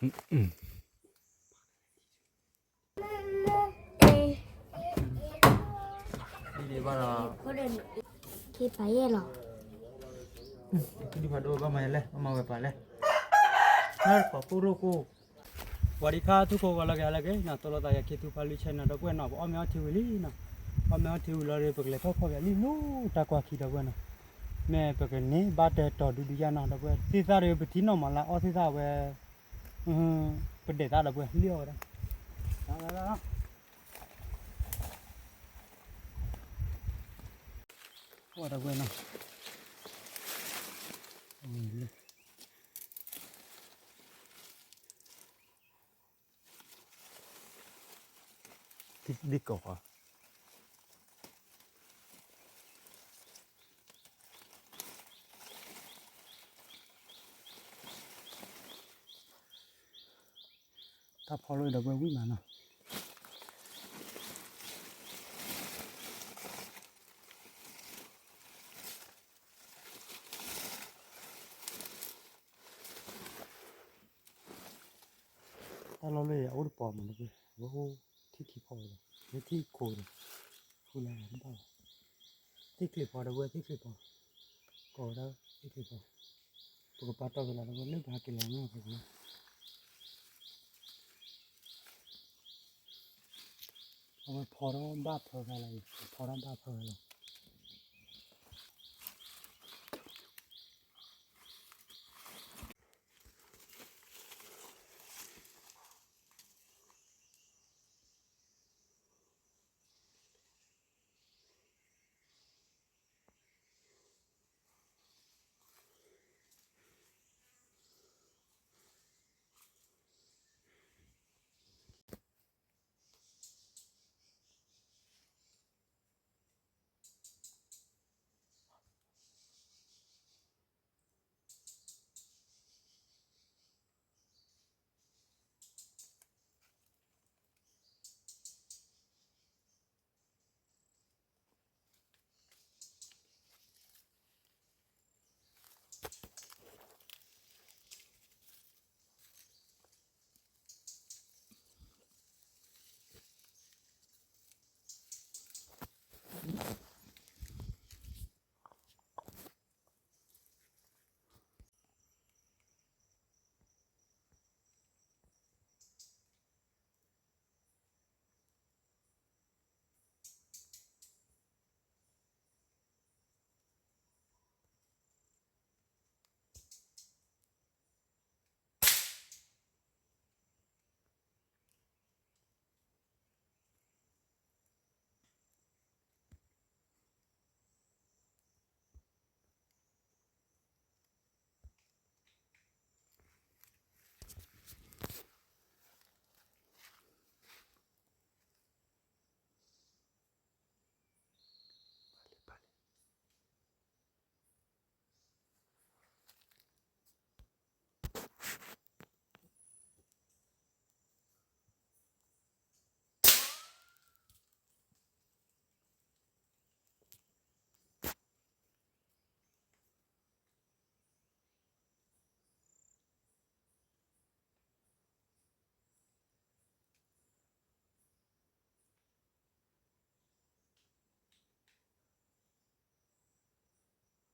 ဒ်ဘၣ်ဒီး ခ့ပာ်ယဲၢ်လီၤ. ဒ်ဖးဒိၣ်ဘၣ်မၤလဲၣ် ဘၣ်မၤဝဲပာ်လဲၣ်. ကိၢ်ရိကိၢ် ဝၤဒံခါ ထူၣ်ခိၣ်ဂီၤလၢကဟဲလၢက့ၤနီၤ သိၣ်လိသးယၤ ခ့ထူဖါလွံၢ် channel ဒီပုၢ်ဝဲၢ်နီၤ ပအီၣ်မ့ၤအီထံဝံၤလံနီၤ. အီၣ်မ့ၤအီထံဝံၤလီၤဒီး ပကလဲၤထီၣ်ဖီၣ်က့ၤလံ လၢတၢ်ကွၢ်ခံဒီပုၢ်ဝဲၢ်နီၤ. မ့ၢ်ပကန့ၢ်ဘၣ်တဲတီၤဒုဒုယါနီၤ ဒီပုၢ်ဝဲၢ် သ့ၣ်သၣ်ဒီးပထံၣ်နီၣ်မးလၢအီၣ်သ့ၣ်သၣ်ဝဲ ပဒဲးသၣ်ဒီပုၢ်ဝဲၢ် လံၣ်အီၣ်ဝဲဒၣ် ဝဲဒီပုၢ်ဝဲၢ်နီၤ ဒ်ကိးဃီ တၢ်ဖီလိဒီပုၢ်ဝဲၢ်ဝံၣ်မးနီၤ. တၢ်လီၢ်လၢအအိၣ်တပီၤမးလၢ ထံၣ်ခံဖီဝဲလီၤ လၢထံၣ်ခိၣ်လီၤ ဃုလၢတဘၣ်လီၤ. သ့ၣ်ချံးဖီဒီပုၢ်ဝဲၢ် သ့ၣ်ချံးဖီ ကိးဝဲဒၣ်သ့ၣ်ချံးဖီ ပကပာ်တီၢ်က့ၤလီၤဒီပုၢ်ဝဲၢ် လၢပဟးက့ၤလီၤမ့ၢ်ဖဲက့ၤ အဝဲဖီထီၣ်ဘၣ်ဖၢဖဲလီၤ ဖီထီၣ်ဘၣ်ဖၢ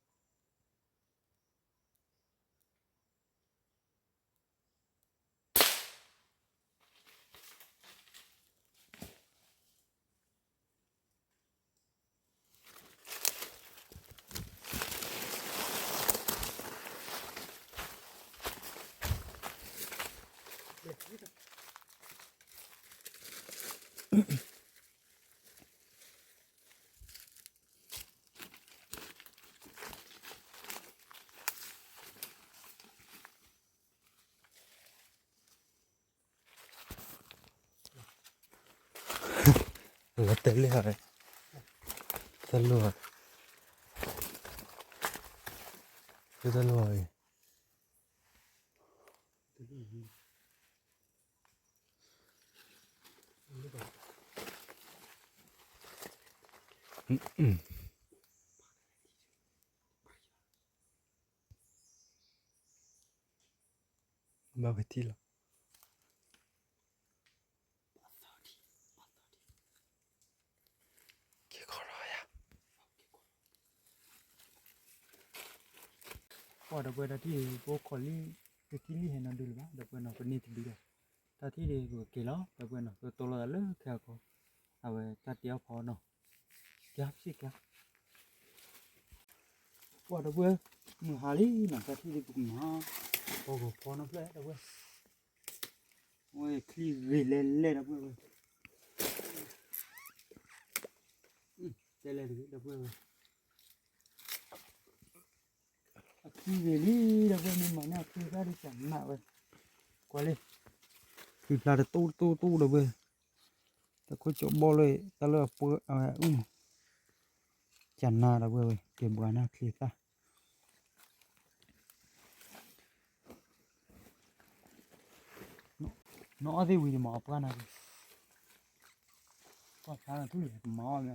ဖဲလီၤ. လီၤတဲာ်လံဟီ, တၢ်လိၣ်, တၢ်လိၣ်အံၤ. အ ဘၣ်ဝဲထံၣ်လီၤ. က့ၤခီထီၣ်ယၤ. ပှၤဒီပုၢ်ဝဲၢ် တၢ်ထံၣ်ဒုး ပအိၣ်ခိးလံ ပကံၣ်လံဟဲနီၤဒုးလၢၤဘၣ် ဒီပုၢ်ဝဲၢ်နီၤ ပန့ၢ်တဒုဒီး တၢ်ထံၣ်ဒုး ပကက့ၤလီၤ ဒီပုၢ်ဝဲၢ်နီၤ ပတိၢ်လိာ်သးလၢခဲအံၤကီး အဝဲတၢ်တ့အီၣ်ဖီနီၤ ကဲစ့ၢ်ကီး ပှၤဒီပုၢ်ဝဲၢ် မုၢ်ဟါလံနီၤ တၢ်ထံၣ်ဒုးပကမၤ ပှၤဂီၤဖီနီၤဖျၢၣ် ဒီပုၢ်ဝဲၢ် ဝဲချံဂ့ၤလဲၣ်လဲၣ် ဒီပုၢ်ဝဲၢ် တဲလဲၣ်တဂ့ၤ ဒီပုၢ်ဝဲၢ် အချံဂ့ၤလံ ဒီပုၢ်ဝဲၢ် မ့ၢ်မၤန့ၢ်အချံသၣ်ဒုးကနးဝဲ ကွၢ်လံ ချံဖျါတတိၢ်တတိၢ်တတိၢ် ဒီပုၢ်ဝဲၢ် တၢ်ခိၣ်ကၠီဘီလၢ တၢ်လၢအပှဲၤအအုၣ်မး ကနး ဒီပုၢ်ဝဲၢ် ကဲဘှါန့ၢ်အချံသၣ် နအီၣ်သ့ၣ်ဝံၤဒီးမၤအီၣ်ပှၢ်နၤက့ၤ ပှၢ်ဖျါနၤထူၣ်လံ ကမၤအီၣ်မ့ၢ်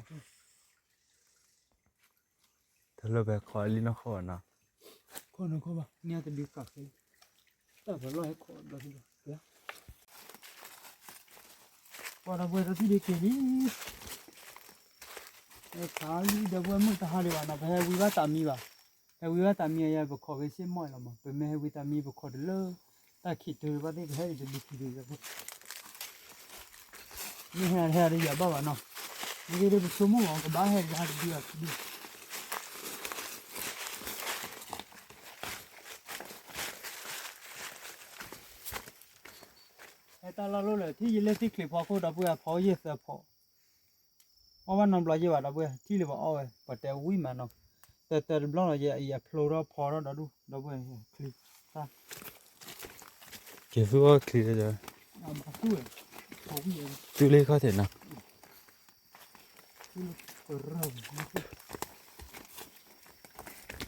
တၢ်လၢပှဲၤခိးလံနီၢ်ခိၣ်နီၤ ခိၣ်နီၢ်ခိၣ်ဘၣ် န့ၢ်တဒုကးခဲလံ တၢ်ပှဲၤလီၢ်ဟဲခိးဘျီဒုဒီး ပှၤဒီပုၢ်ဝဲၢ်တၢ်ထံၣ်ဒုးက့ၤလံ ဟဲခးလံ ဒီပုၢ်ဝဲၢ် မုၢ်တဟါဒံးဘၣ်နီၤ ပဟဲဝံဘၣ်တၢ်မံဘၣ် ဟဲဝံဘၣ်တၢ်မံအယဲ ပခိးက့ၤစ့ၢ်မီၢ်အံၤလီၤမး ပမ့ၢ်ဟဲဝံတၢ်မံ ပခိးတလၢ တၢ်ခံးတုၤဘၣ်သ့ၣ် ပဟဲအံၤတဒုခံဒုဒီး မ့ၢ်ဟဲဟဲဒီးယၤဘၣ်ဘၣ်နီၤ မ့ၢ်ဂ့ၤဒီးပဆိကမိၣ်မး ကဘၣ်ဟဲလၢတဒုအခံဒု ဟဲတၢ်လီၢ်လၢလၢ ထံၣ်ယလဲၢ်သ့ၣ်ချံးဖီခိၣ် ဒီပုၢ်ဝဲၢ်အဖီယဲၢ်သၢဖီ အီၣ်ဘၣ်နီတဘျီယဲၢ်ဘၣ် ဒီပုၢ်ဝဲၢ် ထံၣ်လၢပှၤအီၣ်ဝဲ ပှၤတဲဝံၣ်မးနီၤ တၢတၢတဘျီလီၤ ယအံၤအဖျိထီၣ်ဖီထီၣ်ဒီဒူၣ် ဒီပုၢ်ဝဲၢ် ချံ တၢ် က့ၤသူၣ်အီၣ်ချံလၢ သူၣ်လၢခီၣ်ထံးနီၤ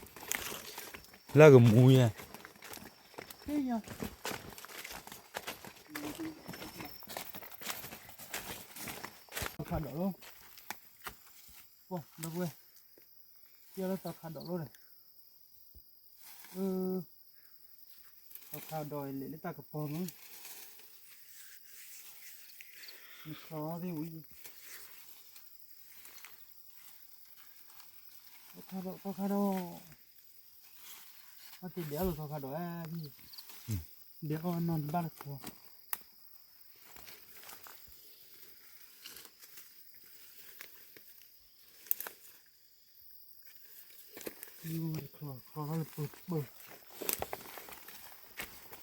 လၢကမူယဲ သီခါဒီးလီၤ ပှၤဒီပုၢ်ဝဲၢ် ကဲလၢသီခါဒီးလီၤဒီး အၢ သီခါဒီးလဲၤလၢတၢ်ကပီၤမး နချီသ့ၣ်ဝံၤ သီခါဒီး သီခါ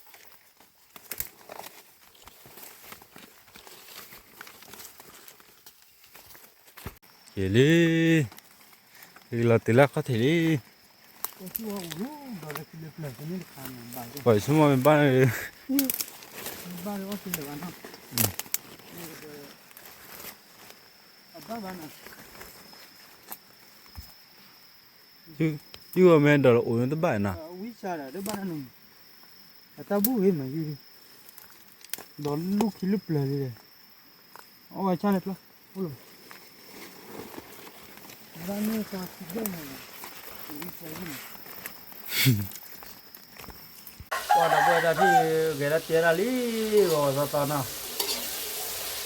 ဒီး အက့ၤဒဲးအီၣ်လၢသီခါဒီး ဒဲးအီၣ်နီၢ်တဘၣ်တခီ ချီချီလၢပပၢၢ် က့ၤလံ လီၤတုၤလၢခီၣ်ထံးလံ ပှၤဆိကမိၣ်မ့ၢ်ဘၣ်န့ၣ် ယုၢ်အီၤမ့ၢ်ဒီးလၢအိၣ်န့ၣ်တဘၣ်နီၤ အတၢ်ဘူၣ်ဂ့ၤမးယုၢ် ဒီးလူၢ်ခံလုၢ်ပျၢၤလံဒီး အဝဲဆၣ်န့ၣ်ဖျါ အိၣ်လီၤ ပှၤဒီပုၢ်ဝဲၢ်တၢ်ထံၣ်ဂဲၤတၢ်တဲတၢ်လံ ဂီၤဂီၤသီသီနီၤ ယဲဒၣ်လီၤတိၢ်လီၤဆီဒိၣ်ဘၣ် ဒီပုၢ်ဝဲၢ်နီၤ တၢ်နံၤညါအံၤ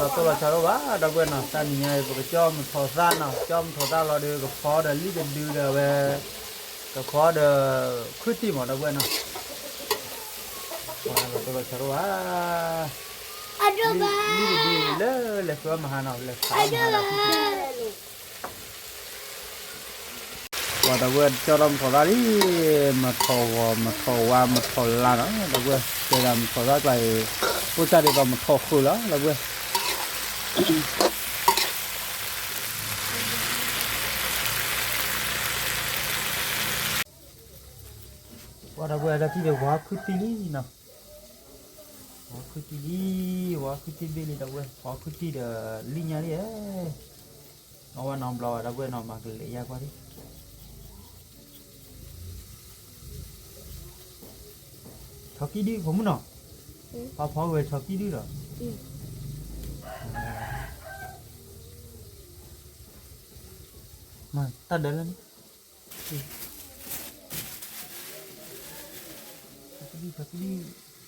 ပကကၠီမထီၣ်သၣ်နီၤ ကၠီမထီၣ်သၣ်လီၤဒီး ကဖီဒီးလံၣ်တဒုဒီးဝဲ ကဖီဒီး ခုၣ်တံၢ်မး ဒီပုၢ်ဝဲၢ်နီၤ လီၤတိၢ်လီၤဆီဒိၣ်ဘၣ် လံၣ်တဒုလၢလဲၤဃုအီၣ်မဟါနီၤ လဲၤခးအီၣ်မဟါနီၤ ပှၤဒီပုၢ်ဝဲၢ်ကၠီထီၣ်မထီၣ်သၣ်လံ မထီၣ်ဂီၤ မထီၣ်ဝါ မထီၣ်လါနီၤ ဒီပုၢ်ဝဲၢ် တဲဒၣ်မထီၣ်သၣ်ကျါအံၤ အိၣ်တၢ်ဒ်သိးမထီၣ်ဃုာ်လီၤ ဒီပုၢ်ဝဲၢ် ပှၤဒီပုၢ်ဝဲၢ်တၢ်ထံၣ်ဒီး ဝါခုၣ်တံၢ်လံနီၤ ဝါခုၣ်တံၢ်လံ ဝါခုၣ်တံၢ်ဘ့ၣ်လံ ဒီပုၢ်ဝဲၢ် ဝါခုၣ်တံၢ်ဒီး လံၣ်ညါလံ အဝဲနီတဘျီဘၣ် ဒီပုၢ်ဝဲၢ်နီၤ မၤကလဲၤယါကွၢ်လံ ဆီကံၣ်ဒု ဖိမုၣ်နီၤ ပှၤဖီဝဲဆီကံၣ်ဒုဒီး မၤတၢ်ဒၢးလၢန့ၣ် ဆီကံၣ်ဒု ဆီကံၣ်ဒု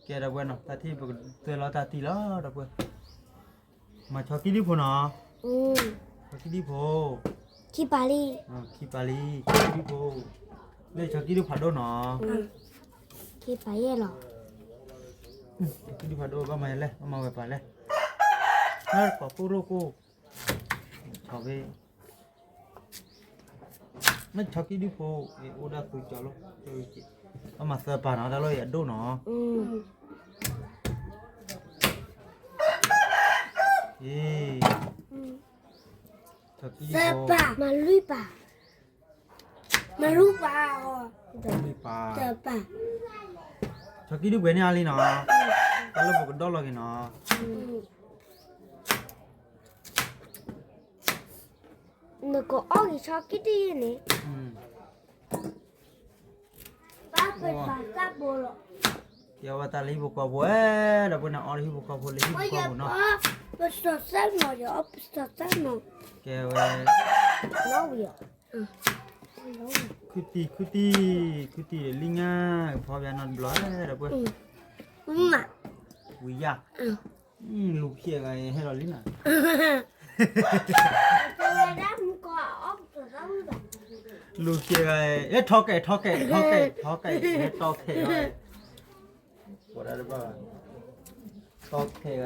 ကဲဒီပုၢ်ဝဲၢ်နီၤ, တၢ်ထံၣ်ပကသွဲလီၤတၢ်တံၢ်လီၤ ဒီပုၢ်ဝဲၢ်, မၤဆီကံၣ်ဒုၣ်ဖိနီၤ, ဆီကံၣ်ဒုၣ်ဖိ, ခံပၤလံ, ခံပၤလံ, ဆီကံၣ်ဒုၣ်ဖိ, လၢဆီကံၣ်ဒုၣ်ဖးဒိၣ်နီၤ, ခံပၤယဲၢ်လီၤ, ဆီကံၣ်ဒုၣ်ဖးဒိၣ် ဘၣ်မၤယဲလဲၣ် ဘၣ်မၤဝဲပၤလဲၣ်, ကိၢ်ကိၢ်ကိၢ်, ဆီ မ့ၢ်ဆီကံၣ်ဒုၣ်ဖိ, အိၣ်ဒၣ်သူကၠီလိၣ်, ဘၣ်မၤသၢပၤနီၤ တၢ်လီၢ်အံၤအဒိၣ်နီၤ, ဆီကံၣ်ဒုၣ်ဖိ, မၤလွံၢ်ပၤ, ဆီကံၣ်ဒုၣ်ပှဲၤန့ၢ်အါလံနီၤ, တၢ်လၢပကဒီၣ်လီၤက့ၤနီၤ နကအီၣ်ဂ့ၤဆီကံၣ်တယုၢ်န့ၣ်, ကဲဝဲတၢ်လၢဟံၣ်ဖိဃီဖိဧၢ, ဒီပုၢ်ဝဲၢ်နီၤ အီၣ်လၢဟံၣ်ဖိဃီဖိလၢဟံၣ်ဖိဃီဖိနီၤ, ပစီၤသၣ်နီၤ, ပစီၤသၣ်နီၤ, ကဲဝဲ, ခုတံၢ် ခုတံၢ် ခုတံၢ်လံညါ, ဖီပျါနီတဘျီ ဒီပုၢ်ဝဲၢ်, ဝံၤယါ, လူၤဖျဲးဂၤအံၤဟဲလီၤလံနီၤ, လူၤဖျဲးဂၤအံၤ ဟဲထီၣ်ကဲး ထီၣ်ကဲး ထီၣ်ကဲး ထီၣ်ကဲး ဟဲတီခဲးဂၤအံၤ, ပှၤတၢ်တဘၣ်ဘၣ်, တီခဲးဂၤအံၤ,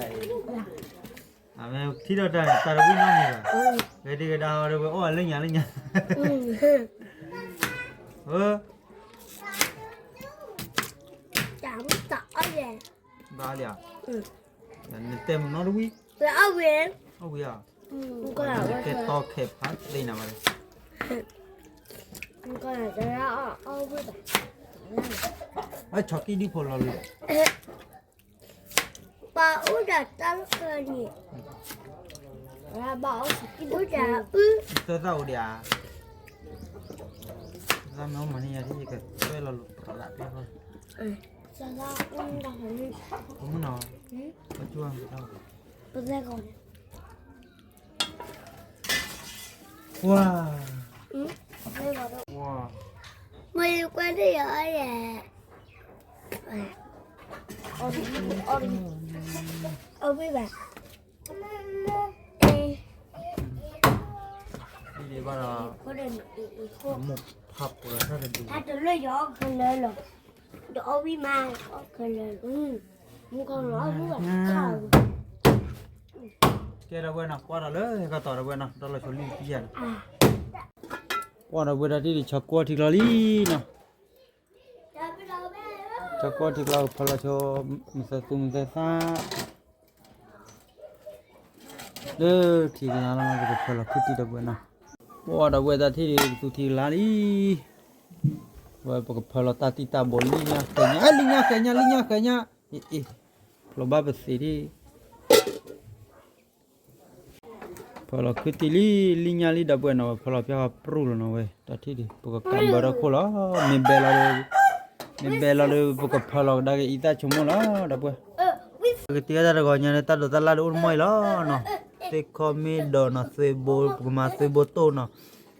အမ့ၢ်ထံၣ်ဒီးတၢ်န့ၣ် တၢ်တဝံၣ်နီတမံၤဘၣ်, ဂဲၤဒံဂဲၤဒါဝဲဒီးဝဲအီၣ်လၢညါလၢညါ, ဘၣ်လံဧါ, နတဲမနီတဝံၣ်, ကဲတီခဲးဖးသ့နၤဘၣ်, အဆီကံၣ်ဒုၣ်ဖိလီၤလံ, ပှၤအိၣ်ဒီးတၢ်လၢကန့ၣ်, အိၣ်ဒီးအု, သၢသၣ်အိၣ်ဒံးဧါ, သၢသၣ်မ့ၢ်အိၣ်မၤန့ၢ်ယၤဒ်ယကသွဲလီၤလိာ်ပသးကျဲဃီ, မုၢ်နီၤ, ပကၠူၣ်, ကွၢ်, ကွၢ်, မ့ၢ်ကွၢ်တယီၤယဲ, အီၣ်ဘၣ်, ဘၣ်ဒီး, မိၢ်ဖးပှၤတၢ်တဒူၣ်, တၢ်တလၢယီၤအီၣ်ခဲလၢာ်လီၤ, ဒီးအီၣ်ဝံၣ်မး, အီၣ်ခဲလၢာ်လီၤ, မူကီၢ်လီၤ, ကဲဒီပုၢ်ဝဲၢ်နီၤ, ကွၢ်ဒီးလၢကတီၤဒီပုၢ်ဝဲၢ်နီၤ, ဒီလီၤဆိလံတံၢ်ယၤနီၤ, ကွၢ်ဒီပုၢ်ဝဲၢ်တၢ်ထံၣ်ဒံး ဆီကိၢ်ထံကျီလံနီၤ, ဆီကိၢ်ထံကျီ ကဖၢလီၤဆိ, မုၢ်သၢသူမုၢ်သၢသၣ် လၢထံကလါလီၤ, ပကဖၢလီၤခုတံၢ်ဒီပုၢ်ဝဲၢ်နီၤ, ပှၤဒီပုၢ်ဝဲၢ်တၢ်ထံၣ်ဒံး ပသူထံကလါလံ, ဝဲပကဖၢလီၤတၢ်တံၢ်တၢ်ဘိလံညါဃဲညါ, လံညါဃဲညါ လံညါဃဲညါ, အ့ၣ်, ဖျိဘၣ်ပသံးဒံး ဖၢလီၤခုတံၢ်လံ, လံညါလံဒီပုၢ်ဝဲၢ်နီၤ, ဖၢလီၤဖၠါဃီပြူၢ်လီၤနီၤဝဲ, တၢ်ထံၣ်ဒံး ပကကးဘၢထီၣ်ခိၣ်လီၤ, မ့ၢ်ဘဲလီၤဒီး, မ့ၢ်ဘဲလီၤဒီး ပကဖၢလီၤကဒါက့ၤအံသၣ်ဆိကမိၣ်လီၤ ဒီပုၢ်ဝဲၢ်, ပကတ့အီၣ်တၢ်တဂီၤညါန့ၣ် တၢ်ဒိးတၢ်လၣ်ဒ်အိၣ်တမီၢ်အံၤလီၤနီၤ, သ့ၣ်ခီမ့ၢ်ဒီးနီၤ, သွ့ဘိ, ပကမၤသွ့ဘိတိၢ်နီၤ,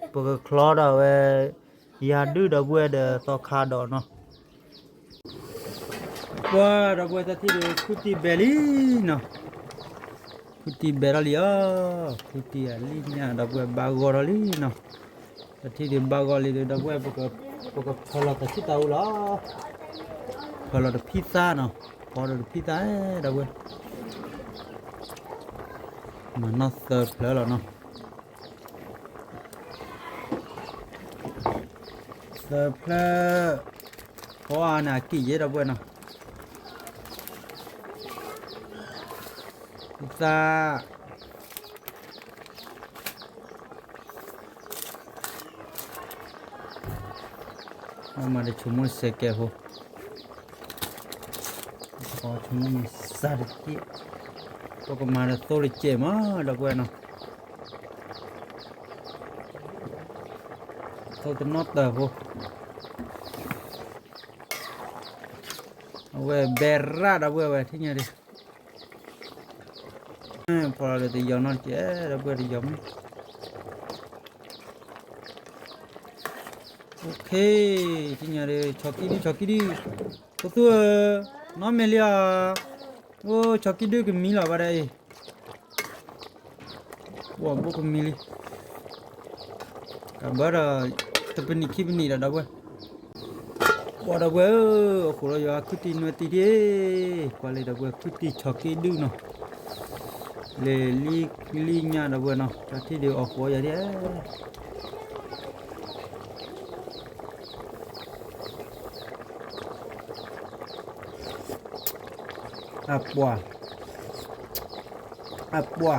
ပကချီဒီးဝဲ ယၤဒုၣ်ဒီပုၢ်ဝဲၢ်ဒီးသီခါဒီးနီၤ ပှၤဒီပုၢ်ဝဲၢ်တၢ်ထံၣ်ဒံး ခုတံၢ်ဘဲလံနီၤ, ခုတံၢ်ဘဲထီၣ်လံဧါ, ခုတံၢ်အလံၣ်ညါ ဒီပုၢ်ဝဲၢ်ဘၣ်ဂီၢ်ထီၣ်လံနီၤ, တၢ်ထံၣ်ဒံးဘၣ်ဂီၢ်လံဒီး ဒီပုၢ်ဝဲၢ် ပကဖၢလီၤတၢ်ထံၣ်တၢ်အူလီၤ, ဖၢလီၤတဖံသၣ်နီၤ, ဖီဒီးတဖံသၣ်ဒီပုၢ်ဝဲၢ်, မၤနီၢ်သၢဖျၢၣ်လီၤနီၤ သၢဖျၢၣ်, ပှၤန့ၣ်အကံၣ်ယဲဒီပုၢ်ဝဲၢ်နီၤ, သၣ်, မၤတၢ်ဆိကမိၣ်စဲးကဲးဖိ, ဆိကမိၣ်မုၢ်စၢ်တက့ၢ်, ပကမၤတၢ်သိၣ်တကဲးမး ဒီပုၢ်ဝဲၢ်နီၤ သိၣ်တနီၣ်တၢၢ်ဖိ, အဝဲဘဲရၣ်ဒီပုၢ်ဝဲၢ် ဝဲထံၣ်ညါဒံး, ဖီလီၤဒီးတယီၤနီတကဲး ဒီပုၢ်ဝဲၢ်တယီၤမ့ၢ်, Okay, ကညးဒီး ဆီကံဒု ဆီကံဒု, ဖိသူဧၢ, နီၢ်မဲာ်လံဧါ, အိၣ် ဆီကံဒုကမံလီၤဘၣ်ဒၣ်အံၤ, ပှၤဘိၣ်ကမံလံ, ကဘၣ်ဒီး တပနံာ်ခံပနံာ်ဒီး ဒီပုၢ်ဝဲၢ် ပှၤဒီပုၢ်ဝဲၢ်ဧၢ, အဃိဒီးယွၤခုတံၢ်နွဲၣ်တံၢ်ဒံး, ကွၢ်လံဒီပုၢ်ဝဲၢ် ခုတံၢ်ဆီကံဒုနီၤ, လဲၤလံလံညါဒီပုၢ်ဝဲၢ်နီၤ, တၢ်ထံၣ်ဒုးအီၣ်ဃီယၤဒံး, အပှၤ အပှၤ,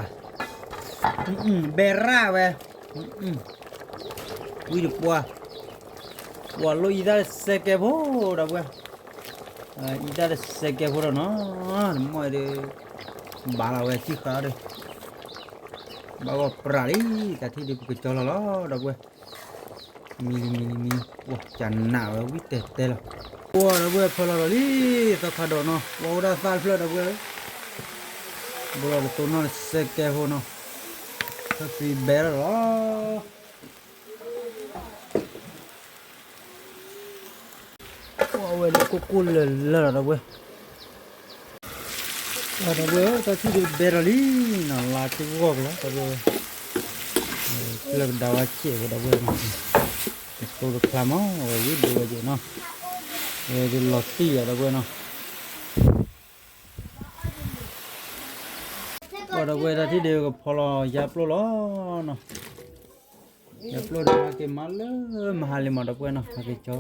ဘဲရၣ်ဝဲ, ဝံတပှၢ်, ပှၤလိၣ်အံသၣ်တစဲးကဲဖိ ဒီပုၢ်ဝဲၢ်, အံသၣ်တစဲးကဲဖိဒီးနီၤ, တမီၢ်အံၤဒီး ဘၣ်လီၤဝဲစံၣ်ဃာ်ဒီး, ဘၣ်ဂီၢ်ပြးလံ, တၢ်ထံၣ်ဒုးပကကၠီလီၤလီၤ ဒီပုၢ်ဝဲၢ်, မံလံမံလံမံလံ, ပှၤကနးဝဲဝံတဲတဲလီၤ, ပှၤဒီပုၢ်ဝဲၢ်ဖၢလီၤဒီးလံ, သီခါဒိးနီၤ ပှၤအိၣ်ဒၣ်သၣ်တဖျၢၣ်ဒီပုၢ်ဝဲၢ်, ဘိလီၤတတိၤနီၢ်တစဲးကဲဖိနီၤ, ဟဲသံဘဲလီၤလီၤ ပှၤဝဲဒီးကိၢ်ကိၢ်လၢၤလၢၤလီၤ ဒီပုၢ်ဝဲၢ်, ပှၤဒီပုၢ်ဝဲၢ် တၢ်ထံၣ်ဒုးဘဲထီၣ်လံနီၤ, လါတဂီၢ်ကလီၤ ဒီပုၢ်ဝဲၢ်, ကျၢၢ်ကဒါဝဲစဲးဝဲ ဒီပုၢ်ဝဲၢ်နီၤ, တကျိတချါမး အဝဲဝံဒိၣ်ဝဲက့ၤနီၤ, အဝဲဒုးလီၤတံၢ်ယၤ ဒီပုၢ်ဝဲၢ်နီၤ, ပှၤဒီပုၢ်ဝဲၢ် တၢ်ထံၣ်ဒုးကဖီလီၤယါပျိၢ်လီၤနီၤ, ယါပျိၢ်ဒီးဟဲက့ၤမၤလၢမဟါလံမး ဒီပုၢ်ဝဲၢ်နီၤ, ဟဲက့ၤကၠီ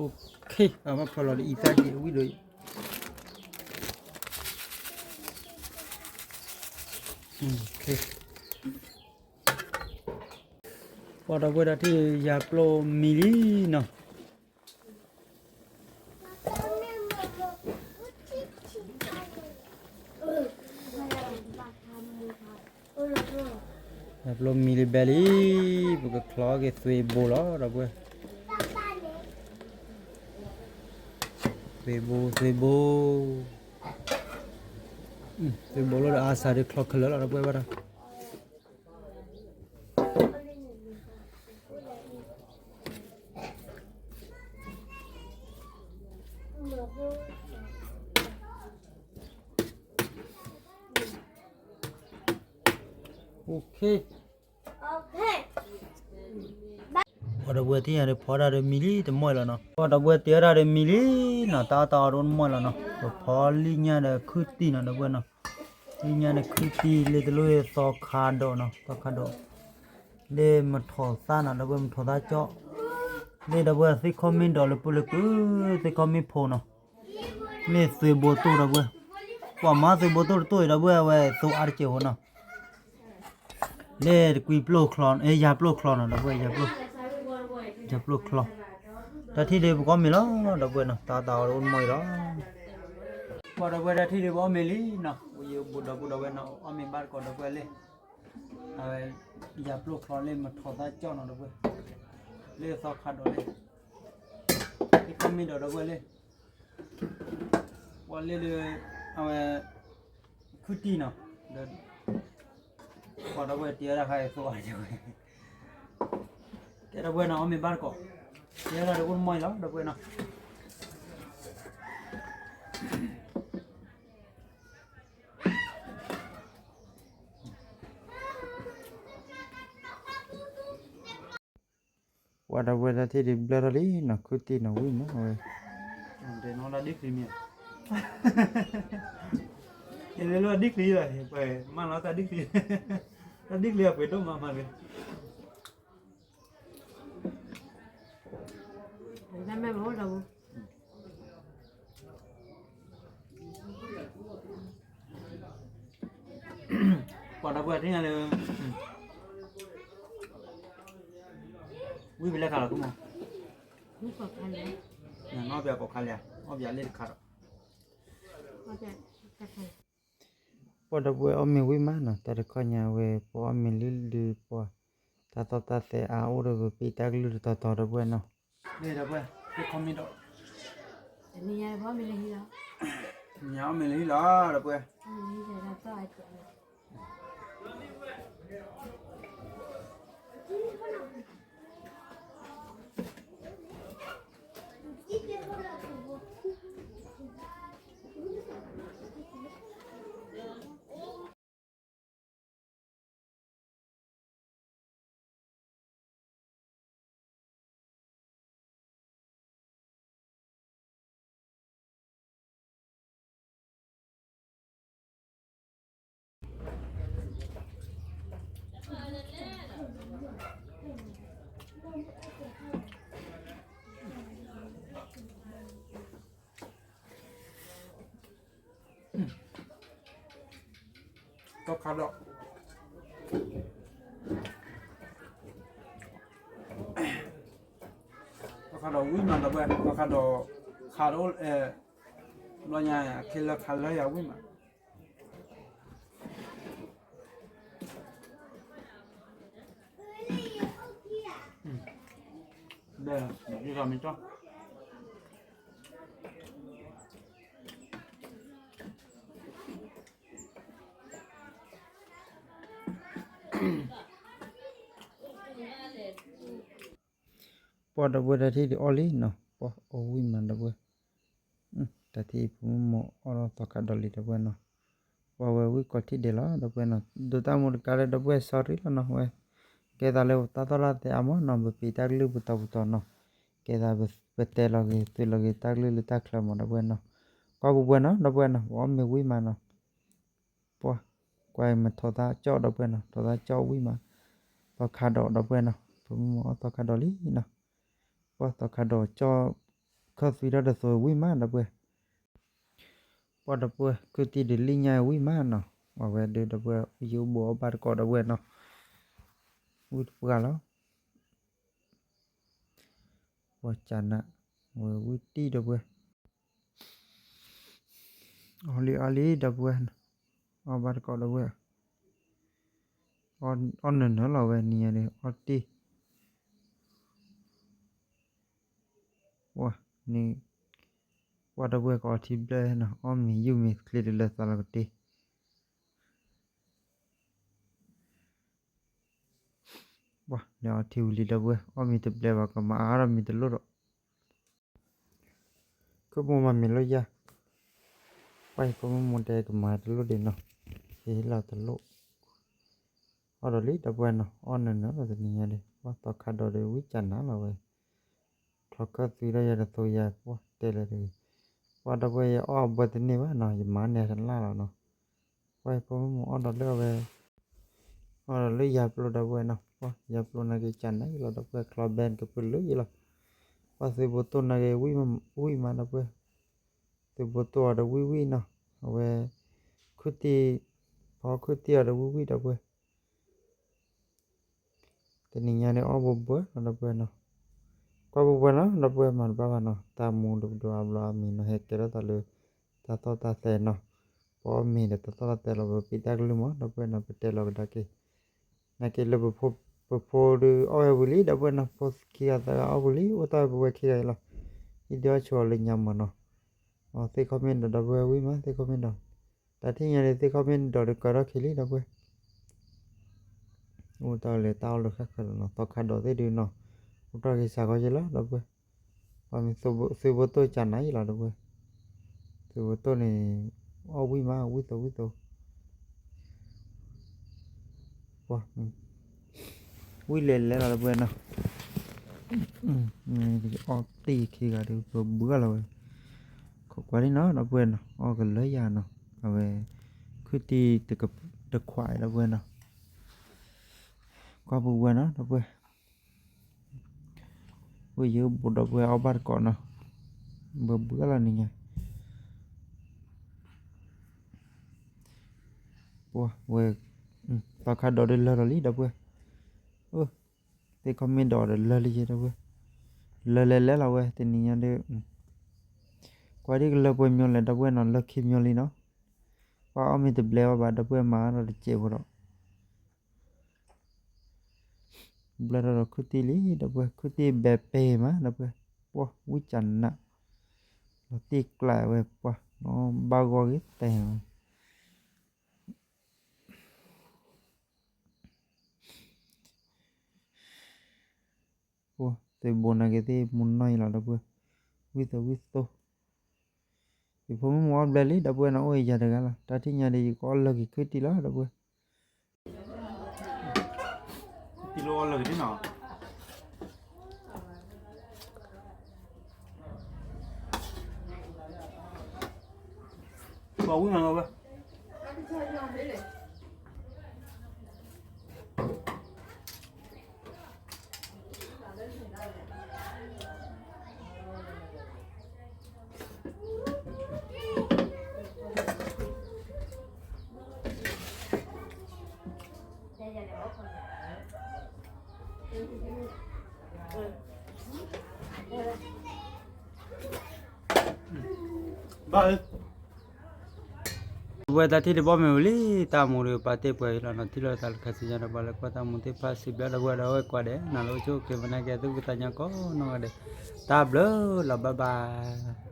Okay, အဘၣ်ဖၢလီၤဒီးအံသၣ်က့ၤဝံၤဒီးအံၤ, ပှၤဒီပုၢ်ဝဲၢ် တၢ်ထံၣ်ယါပျိၢ်မံလံနီၤ, ယါပျိၢ်မံလံဘဲလံ, ပကချီက့ၤသွ့ဘိလီၤ ဒီပုၢ်ဝဲၢ်, သွ့ဘိ သွ့ဘိ, သွ့ဘိလီၤဒီးအါစၢ်ဒီးချီခဲလၢာ်လီၤ ဒီပုၢ်ဝဲၢ်ဘၣ်ဒီး ပှၤဒီပုၢ်ဝဲၢ် ထံၣ်ညါဒီးဖီဒၣ်ဒီးမံလံတမီၢ်လီၤနီၤ, ပှၤဒီပုၢ်ဝဲၢ် တ့ထီၣ်ဒၣ်ဒီးမံလံနီၤ, တၢ်အီၣ်တၢ်အီဒိၣ်တမီၢ်လီၤနီၤ, ပဖီလံညါဒီးခုတံၢ်နီၤ ဒီပုၢ်ဝဲၢ်နီၤ, လံညါဒီးခုတံၢ် လၢတလိၣ်သီခါဒိးနီၤ သီခါဒိး, လၢမထီၣ်သၣ်နီၤ ဒီပုၢ်ဝဲၢ် မထီၣ်သၣ်ကၠီၣ်, လၢဒီပုၢ်ဝဲၢ် သ့ၣ်ခီမ့ၢ်ဒီးလၢပုၢ်လၢပုၢ် သ့ၣ်ခီမ့ၢ်ဖိနီၤ မ့ၢ်သွ့ဘိတိၢ် ဒီပုၢ်ဝဲၢ်, ပှၤမၤသွ့ဘိတိၢ်တတိၢ်အံၤ ဒီပုၢ်ဝဲၢ် အဝဲသိအါတစဲးဖိနီၤ, လၢတကွံပျိၢ်ချီ, ယါပျိၢ်ချီနီၤ ဒီပုၢ်ဝဲၢ်, ယါပျိၢ်ချီ, တၢ်ထံၣ်ဒုးပကအီၣ်မ့ၤလီၤ ဒီပုၢ်ဝဲၢ်နီၤ, တၢ်သးအီၤအိၣ်တမီၢ်အံၤလီၤ, ပှၤဒီပုၢ်ဝဲၢ် တၢ်ထံၣ်ဒုးပအီၣ်မ့ၤလံနီၤ, ယဒီပုၢ်ဒီဝဲၢ်နီၤ အီၣ်မ့ၤဘၣ်တကိး ဒီပုၢ်ဝဲၢ်လၢ အဝဲ ယါပျိၢ်ချီလၢမထီၣ်သၣ်ကၠီၣ်နီၤ ဒီပုၢ်ဝဲၢ်, လၢသီခါဒိးလၢ သ့ၣ်ခီမ့ၢ်ဒီး ဒီပုၢ်ဝဲၢ်လၢ ပှၤလၢဒုး အဝဲ ခုတံၢ်နီၤ, ဒီး ပှၤဒီပုၢ်ဝဲၢ်တ့ဝဲဒၣ်ခါအံၤသိအါတက့ၢ်ဝဲ, ကဲဒီပုၢ်ဝဲၢ်နီၤ အီၣ်မ့ၤဘၣ်တကိး, တ့ဝဲဒၣ်ဒီးအိၣ်တမီၢ်အံၤလီၤ ဒီပုၢ်ဝဲၢ်နီၤ. ပှၤဒီပုၢ်ဝဲၢ် တၢ်ထံၣ်ဒုးဘျၢထီၣ်လံနီၤ, ခုတံၢ်နီၤ ဝံၣ်မးဝဲ, တၢ်ဒ့ချံမ့ၢ်, ယလဲၤလၢဒ့ချံလီၤ, ပှၤမၢလီၤတၢ်ဒ့ချံ, တၢ်ဒ့ချံအပှ့ၤဒိၣ်မးမးလၢ ပှၤဒီပုၢ်ဝဲၢ်သ့ၣ်ညါလၢ ဝံၣ်ဖဲလဲၣ်ခါလီၤ ကမီၤ, အီၣ်ဘၣ်ကိးခါလံ, အီၣ်ဘၣ်လၢတခါဒီး, ပှၤဒီပုၢ်ဝဲၢ်အီၣ်မ့ၤဝံၣ်မးနီၤ, တၢ်တခီညါဝဲ ပအီၣ်မ့ၤလံဒုးပှၤ, တၢ်သီၣ်တၢ်သဲအါအိၣ်ဒီးပပံးတၢ်ကလုၢ်တတီၤတီၤ ဒီပုၢ်ဝဲၢ်နီၤ. ဒီပုၢ်ဝဲၢ် သ့ၣ်ခီမ့ၢ်ဒီး, တနံၤညါအီၣ်မ့ၤလၢဟံၣ်လီၤ, တနံၤညါအီၣ်မ့ၤလၢဟံၣ်လီၤ ဒီပုၢ်ဝဲၢ်, တနံၤညါဒီးသီၣ်အကဲးန့ၣ်, ခါဒီး သီခါဒီးဝံၣ်မးဒီပုၢ်ဝဲၢ်, သီခါဒီး ခါဒီး ဘျီညါ ခဲလၢာ်ခါလၢယၤဝံၣ်မး, ဒ်သိးမ့ၢ်ကၠီ ပှၤဒီပုၢ်ဝဲၢ် တၢ်ထံၣ်ဒုးအီၣ်လံနီၤ, ပှၤအီၣ်ဝံၣ်မးဒီပုၢ်ဝဲၢ်, တၢ်ထံၣ်အံၤဖိမုၣ်မိၢ်အီၣ်ထီၣ်သီခါဒီးလံဒီပုၢ်ဝဲၢ်နီၤ, ပှၤဝဲဝံၣ်ကိးထံၣ်ဒဲးလီၤဒီပုၢ်ဝဲၢ်နီၤ, ဒိးတၢ်မူတကါလၢဒီပုၢ်ဝဲၢ် sorry လီၤနီၤ, ဝဲ ကဲသးလၢတၢ်သီၣ်တၢ်သဲအါမးနီၤ, ပပံးတၢ်ကလုၢ်ပတီၢ်ပတီၢ်နီၤ, ကဲသးပတဲလီၤဂ့ၤ သုးလီၤဂ့ၤ တၢ်ကလုၢ်လၢတၢ်ချၢမးဒီပုၢ်ဝဲၢ်နီၤ, ကွၢ်ပူၤဝဲနီၤ ဒီပုၢ်ဝဲၢ်နီၤ, ပအီၣ်မ့ၤဝံၣ်မးနီၤ ပှၤ ကွၢ်မ့ၢ်ထိးသၣ်ကၠီၣ်ဒီပုၢ်ဝဲၢ်နီၤ, ထိးသၣ်ကၠီၣ်ဝံၣ်မး, သီခါဒီးဒီပုၢ်ဝဲၢ်နီၤ, ဖိမုၣ်မိၢ်အီၣ်သီခါဒီးလံနီၤ, ပှၤသီခါဒီးကၠီၣ် ခၢၣ်သွံထီၣ်တသိးဝံၣ်မးဒီပုၢ်ဝဲၢ်, ပှၤဒီပုၢ်ဝဲၢ် ခုၣ်တံၢ်ဒုးလံၣ်ညါဝံၣ်မးနီၤ, အဝဲဒုးဒီပုၢ်ဝဲၢ် ယအိၣ်ဘူးအီၣ်ဘၣ်တကိးဒီပုၢ်ဝဲၢ်နီၤ, ဝံၣ်တပှၢ်လီၤ ပှၤကနး ဝဲဝံၣ်တံၢ်ဒီပုၢ်ဝဲၢ်, အီၣ်လံအီၣ်လံဒီပုၢ်ဝဲၢ်, အီၣ်ဘၣ်တကိးဒီပုၢ်ဝဲၢ်, အီၣ်နၢၤနၢၤလီၤဝဲနံၤညါဒီး အီၣ်တံၢ် ပှၤန့ၣ် ပှၤဒီပုၢ်ဝဲၢ်ကအီထံဘျဲၣ်နီၤ, အီၣ်မ့ၤယုၢ်မ့ၤချ့တလၢသးလီၤကတ့ၢ်, ပှၤလဲၤအီထံဝံၤလံဒီပုၢ်ဝဲၢ်, အီၣ်မ့ၤတဘျဲၣ်ဘၣ် ကမၤအါထီၣ်မ့ၤတလိၣ်ဒီး ခိၣ်မိၢ်မၤမ့ၤလိာ်ယၤ, ပှၤအံၤဖိမုၣ်မိၢ်တဲကမၤတလိၣ်ဒံးနီၤ, ဟ့ၣ်လီၤတလိၣ်, အီၣ်ဒီးလံဒီပုၢ်ဝဲၢ်နီၤ, အီၣ်နၢၤနၢၤလီၤတနံၤညါဒီး ပှၤသီခါဒီးဒီးဝံၣ်ကနးလီၤဝဲ, ထီၣ်ခၢၣ်သွံထီၣ်ယၤတသိးယၤ ပှၤတဲလၢတဂ့ၤ, ပှၤဒီပုၢ်ဝဲၢ်ယအီၣ်အဘၢတန့ၢ်ဘၣ်နီၤ, ယမၤန့ၢ်တလၢ်လီၤနီၤ, ပှၤအံၤဖိမုၣ်မိၢ်အီၣ်ဒီးလၢအဝဲ အီၣ်ဒီးလၢယၤပျိဒီပုၢ်ဝဲၢ်နီၤ, ပှၤယၤပျိနာ်က့ၤကနးအံၤလီၤဒီပုၢ်ဝဲၢ်, ချီဘဲနကပၢၢ်လၢယလီၤ, ပှၤသုးဘိတိၢ်နာ်က့ၤ ဝံၣ်မးဒီပုၢ်ဝဲၢ်, သုးဘိတိၢ်အီၤဒီးဝံၣ်ဝံၣ်နီၤ, အဝဲ ခုၣ်တံၢ်, ဖီခုၣ်တံၢ်အီၤဒီးဝံၣ်ဝံၣ်ဒီပုၢ်ဝဲၢ် တနံၤညါန့ၣ်အီၣ်ဘိဘၢလီၤဒီပုၢ်ဝဲၢ်နီၤ, ကွၢ်ဘိဘၢနီၤ ဒီပုၢ်ဝဲၢ်မၤတဘၣ်ဘၣ်နီၤ, တၢ်မူတပဒိအါဘျီအါမံၤနီၤ ဟဲကဲထီၣ်သးလၢ တၢ်သီၣ်တၢ်သဲနီၤ, ပအီၣ်မ့ၤဒီးတၢ်သီၣ်တၢ်သဲလီၤ ပပံးတၢ်ကလုၢ်မး ဒီပုၢ်ဝဲၢ်နီၤ ပတဲလီၤကဒါက့ၤ, နာ်က့ၤလၢပဖိ, ပဖိဒုးအီၣ်ဝဲဝံၤလံဒီပုၢ်ဝဲၢ်နီၤ, ဖိခံဂၤသၢဂၤအီၣ်ဝံၤလံ အိၣ်တ့ၢ်ဝဲပဝဲခံဂၤအံၤလီၤ, ယဒုးအီၣ်ဆိးအီၤလၢညါမးနီၤ, အသ့ၣ်ခီမ့ၢ်ဒီး ဒီပုၢ်ဝဲၢ်ဝံၣ်မး သ့ၣ်ခီမ့ၢ်ဒီး, တၢ်ထံၣ်ညါန့ၣ် သ့ၣ်ခီမ့ၢ်ဒီးတကၢထီၣ်ခံလံ ဒီပုၢ်ဝဲၢ် အိၣ်တ့ၢ်လၢတၢ်အီၣ်လၢဃၣ်ဃၢၤလီၤနီၤ, သီခါဒီးသ့ၣ်ဒုးနီၤ, အိၣ်တ့ၢ်က့ၤစးကီယဲလီၤ ဒီပုၢ်ဝဲၢ်, ပှၤမ့ၢ်သုးဘိတိၢ်ကနးအံၤလီၤ ဒီပုၢ်ဝဲၢ်, သုးဘိတိၢ်န့ၣ် အီၣ်ဝံၣ်မး ဝံၣ်သိဝံၣ်သိ ဝံၣ်လဲၤလဲၤလီၤ ဒီပုၢ်ဝဲၢ်နီၤ, အီၣ်တ့ၢ်ခံဂၤဒီး ပဘှါလီၤဝဲ, ခိးကွၢ်လံနီၤ ဒီပုၢ်ဝဲၢ်နီၤ အီၣ်ကလၢယၤနီၤ, အဝဲ ခုၣ်တံၢ်တခွးအံၤ ဒီပုၢ်ဝဲၢ်နီၤ, ကွၢ်ပူၤဝဲနီၤ ဒီပုၢ်ဝဲၢ် ဝဲယအိၣ်ဘူးဒီပုၢ်ဝဲၢ်အီၣ်ဘၣ်တကိးနီၤ, ဘှါဘှါလီၤနံၤညါ, ပှၤဝဲ သီခါဒီးဒုးလၢာ်ဒီးလံ ဒီပုၢ်ဝဲၢ်, သ့ၣ်ခီမ့ၢ်ဒီးဒီးလၢာ်လံယဲ ဒီပုၢ်ဝဲၢ်, လၢာ်လဲၤလဲၤလီၤဝဲ တနံၤညါဒီး ကွၢ်ဒ်ကလၢပှဲၤမျိၤလဲၣ် ဒီပုၢ်ဝဲၢ်နီၤ လၢခံမျိၤလံနီၤ, ပှၤအီၣ်မ့ၤတဘျဲဘၣ်ဘၣ် ဒီပုၢ်ဝဲၢ်မၤဒီးတစဲးဖိဒီး ဘျၢထီၣ်ဒီးခုၣ်တံၢ်လံ ဒီပုၢ်ဝဲၢ် ခုၣ်တံၢ်ဘဲပ့ၤမး ဒီပုၢ်ဝဲၢ် ပှၤဝံၣ်ကနး လီၤတံၢ်ကျးဝဲပှၤ နီၢ်ဘၣ်ဂီၢ်ဂ့ၤတဲဝဲ ပှၤသုးဘိနာ်က့ၤသ့ၣ်မူနီၢ်အံၤလီၤ ဒီပုၢ်ဝဲၢ် ဝံၣ်သိဝံၣ်သိ ယဖိမုၣ်မ့ၢ်အီၣ်ဘျဲလံ ဒီပုၢ်ဝဲၢ်နီၤ အိၣ်ယၤတဂၤလီၤ တၢ်ထံၣ်ညါဒီး ယကအီၣ်လၢက့ၤခုၣ်တံၢ်လီၤ ဒီပုၢ်ဝဲၢ် တံၢ်လီၤအီၣ်လၢက့ၤနီၤ ပှၤဝံၣ်မးလီၤဝဲ ဘၣ်ဧၢ, ဝဲတၢ်ထံၣ်တဘီမ့ၢ်ဝံၤလံ တၢ်မူဒီးပာ်တ့ၢ်ပှဲၤလီၤနီၤ ထံၣ်လိာ်သးလၢခါဆူညါဒီး ပှၤလၢကွၢ်တၢ်မူသ့ၣ်တဖၣ် စံးဘျုးလၢပှဲၤဒီးဝဲကွၢ်ဒဲး နၤလၢအိၣ်ဆူၣ်အိၣ်ချ့ မနုၤကဲသုကသးညီကိးနီၢ်ဂၤဒဲး, တၢ်ဘျုးလီၤ bye bye.